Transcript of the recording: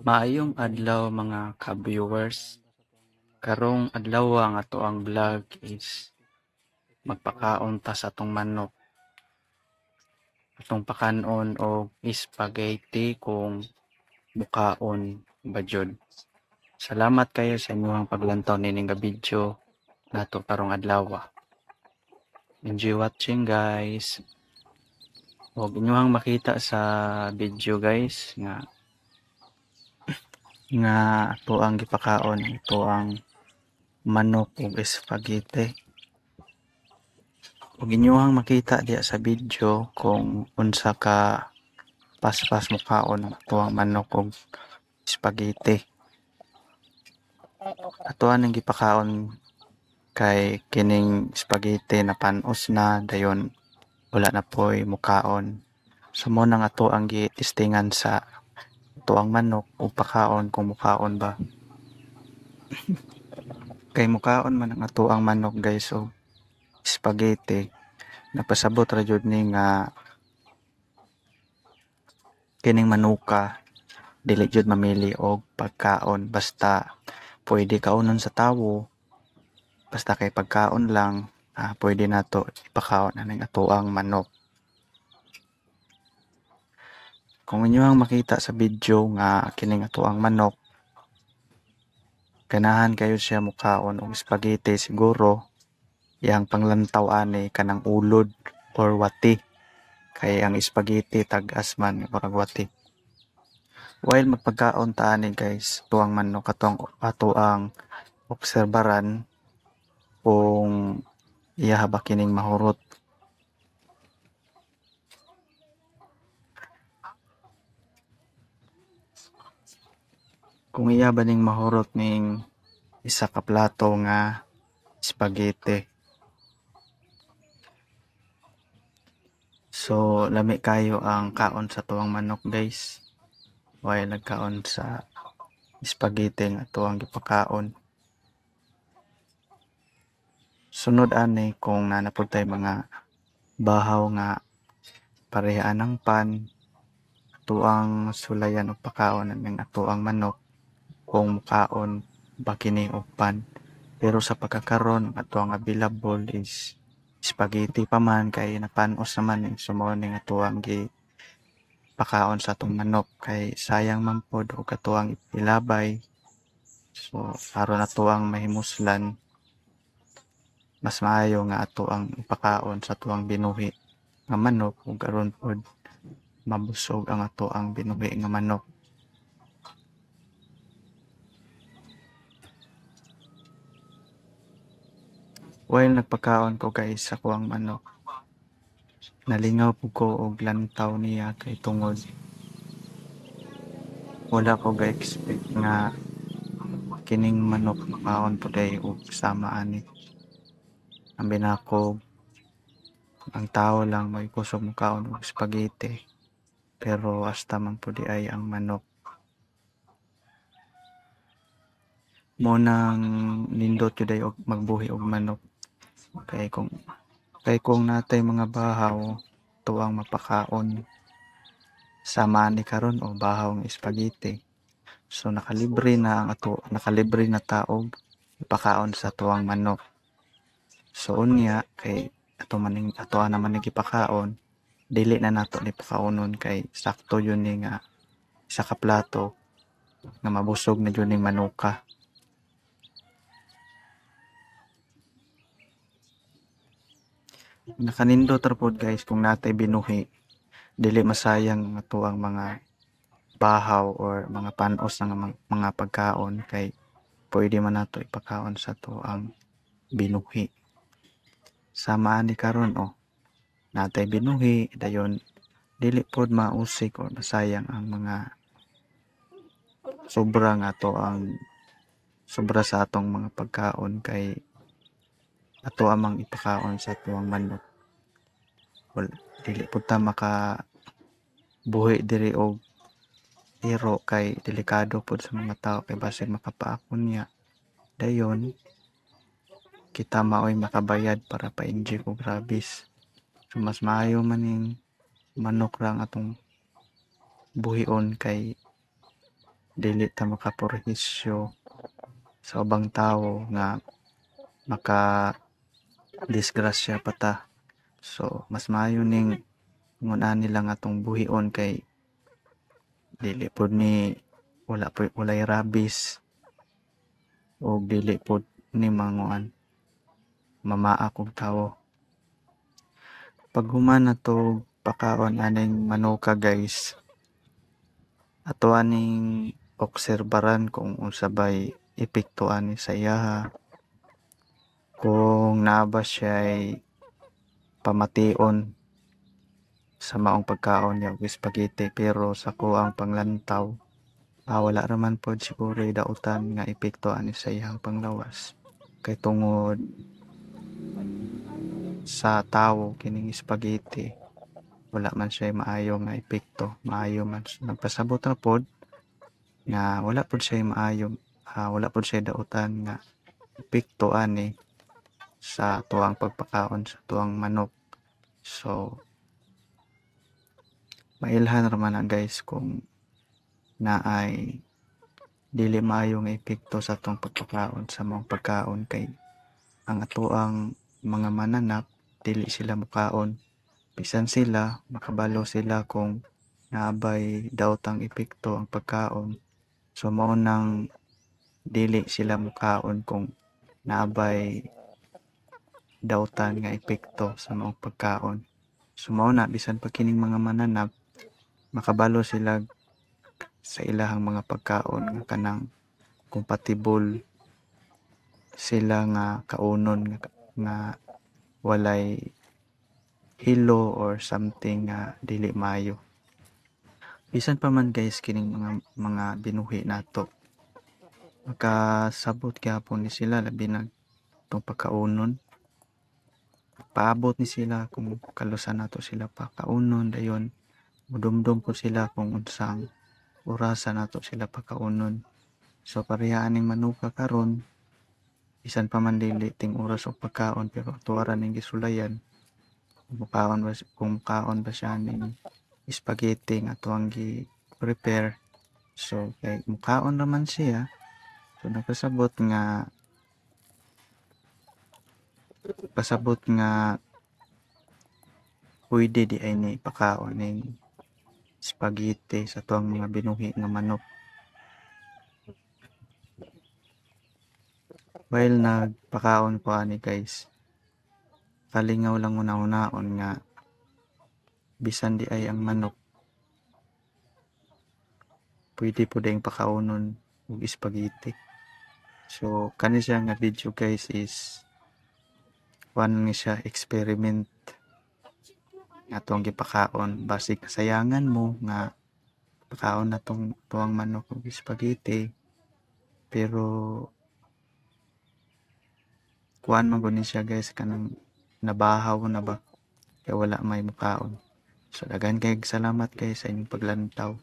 Maayong adlaw, mga ka-viewers. Karong adlaw ang atoang vlog is magpakaon ta sa atong manok. Atong pakanon og spaghetti kung mukaon ba jud. Salamat kayo sa inyong paglantaw nining nga video nato karong adlaw. Enjoy watching, guys. Og inyong makita sa video, guys, nga nga ato ang gipakaon ito ang manok og spaghetti. Ug inyong makita diha sa video kung unsa ka paspas mukaon ang atoang manok og spaghetti. Ato ning gipakaon kay kining spaghetti na panos na, dayon wala na poy mukaon. So mo nang ato ang gi-testingan sa atoang manok ug pakaon kung mukaon ba. Kay mukaon man ang atoang manok, guys, og spaghetti, napasabot ra jud ni nga kining manuka dili jud mamili og pagkaon, basta pwede kaunon sa tawo, basta kay pagkaon lang, pwede nato ipakaon aning atoang manok. Kung inyohang makita sa video nga kining atoang manok ganahan kayo siya mukaon og spaghetti, siguro iyang panglantaw ani kanang ulod or wati, kay ang spaghetti tag-as man murag wati. While magpagkaon ta ani, guys, tuang manok, atong atoang obserbaran kung iya ba kining mahurot. Kung iya ba ning mahurot ning isa ka plato nga spaghetti. So lami kayo ang kaon sa tuang manok, guys, while nagkaon sa spaghetti nga tuang gipakaon. Sunod ani, kung naa na pud tay mga bahaw nga pareha ng pan, tuang sulayan og pakaon ning atoang manok kung mukaon ba kini og pan. Pero sa pagkakaron, atoang available is spaghetti pa man kay napanos naman eh. So mao ning atoang gi pakaon sa atong manok kay sayang man pod og atoang ilabay. So aron atoang mahimuslan, mas maayo nga ato ang ipakaon sa atoang binuhi nga manok ug aron pod mabusog ang atoang binuhi nga manok. While nagpakaon ko, guys, sa kuang manok, nalingaw pud ko og lantaw niya kay tungod wala ko ga-expect nga kining manok makaon pud ay og sama ani. Abi nako ang tao lang may kusog mokaon og spaghetti, pero hasta man pud ay ang manok. Mo nang nindot jud ay og magbuhi og manok kay kung natay mga bahaw tuang mapakaon sama ani karon o bahaw ng spaghetti. So nakalibre na ang ato, nakalibre na taog ipakaon sa tuang manok. So unya kay ato maning ato naman ni gipakaon, dili na nato ni pakaonon kay sakto yun ni nga isa ka plato nga mabusog na jud ning manuka. Nakanindot ra pod, guys, kung natay binuhi, dili masayang ang atoang mga bahaw or mga panos nga mga pagkaon kay pwede man nato ipakaon sa atoang binuhi. Sama ani karon oh, natay binuhi, dayon dili pod mausik or masayang ang mga sobra nga ato ang sobra sa atong mga pagkaon kay ato amang ipakaon sa atoang manok. Wala, dili pud ta maka buhi diri og iro kay delikado pud sa mga tao kay basig makapaakon niya. Dayon kita maoy makabayad para pa-inject og rabies. So mas maayo man ning manok ra ang atong buhion kay Dili ta makaperwisyo sa ubang tawo nga maka disgrasya pa ta. So mas maayo ning ingon ani lang atong buhion kay dili pod ni wala pod walay rabies og dili pod ni manguan mamaak og tawo. Paghuman nato pakaon aning manuka, guys, ato aning obserbaran kung unsa bay epekto ani sa iyaha, kung naa ba siya'y pamation sa maong pagkaon niya og spaghetti. Pero sa akoang panglantaw, wala raman pod siguro dautan nga epekto ani sa iyang panglawas kay tungod sa tawo kining spaghetti, wala man siya maayo nga epekto, maayo man. Nagpasabot ra pod nga wala pod siya maayo, wala pod siya dautan nga epekto ani sa atuang pagpakaon sa atuang manok. So mailhan ra man na, guys, kung naay dili maayo nga epekto sa atong pagpakaon sa maong pagkaon kay ang atoang mga mananap dili sila mukaon bisan sila makabalo sila kung naa bay daotang epekto ang pagkaon. So mao nang dili sila mukaon kung naa bay dautan nga epekto sa maong pagkaon. So mao na bisan pa kining mga mananap makabalo sila sa ilahang mga pagkaon nga kanang compatible sila nga kaunon nga walay hilo or something nga dili maayo. Bisan pa man, guys, kining mga binuhi nato, makasabot gyapon ni sila, labi na itong pagkaunon. Paabot ni sila kung kalusan nato sila pakaunon, dayon mudumdum po sila kung unsang orasa nato sila pakaunon. So pareha aning manuka karon, bisan pa man dili ting oras og pagkaon, pero ato ra ning gisulayan kung mukaon ba siya ning spaghetti nga atuang gi-prepare. So kay mukaon raman siya, so nagpasabot nga pasabot nga pwede di ay ni pakaon ning spaghetti sa atuang mga binuhi nga manok. While nagpakaon ko ani, guys, kalingaw lang una-unaon nga bisan di ay ang manok pwede po ding pakaunon og spaghetti. So kani siya nga video, guys, is kuan ni siya, experiment nga atong gipakaon basig kasayangan mo nga pakaon natong tuang manok og spaghetti. Pero kuan man gud ni siya, guys, kanang nabahaw na ba kay wala may mukaon. So daghan kay salamat, guys, sa inyong paglantaw.